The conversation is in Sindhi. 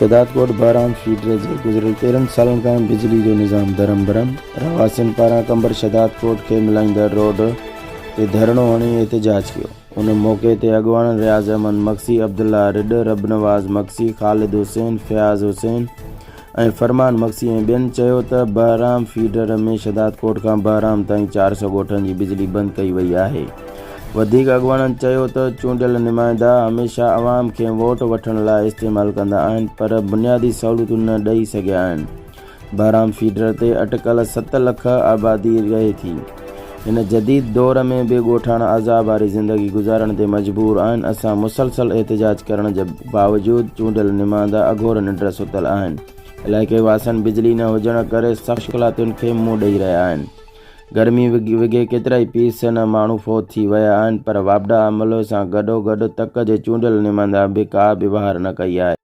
شهدادڪوٽ بهرام فيڊر جي گذريل 13 سالن کان بجلي جو نظام درهم برهم، رهواسين پاران قمبر شهدادڪوٽ کي ملائيندڙ روڊ تي ڌرڻو هڻي احتجاج ڪيو. ان موقعي تي اڳواڻن رياض احمد مگسي، عبدالله رڏ، ربنواز مگسي، خالد حسين، فياض حسين ۽ فرمان مگسي ۽ ٻين چيو ته بهرام فيڊر ۾ شهدادڪوٽ کان بهرام تائين 400 ڳوٺن جي بجلي بند ڪئي وئي آهي. وڌيڪ اڳواڻن چيو ته چونڊيل نمائندا هميشه عوام کي ووٽ وٺڻ لاء استعمال ڪندا آهن پر بنيادي سهولتون نه ڏئي سگهيا آهن. بهرام فيڊر تي اٽڪل ست لک آبادي رهي ٿي. هن جديد دور ۾ به ڳوٺاڻا عذاب واري زندگي گذارڻ تي مجبور آهن، اسان مسلسل احتجاج ڪرڻ جي باوجود چونڊيل نمائندا اگهور ننڊ ستل آهن، علائقي واسين بجلي نه هجڻ ڪري سخت مشڪلاتن کي منهن ڏئي رهيا آهن، گرمي وگهي ڪيترائي پيرسن ماڻهو فوت ٿي ويا آهن پر واپڊا عملي سان گڏوگڏ تڪ جي چونڊيل نمائندا به ڪا به واهر نه ڪئي آهي.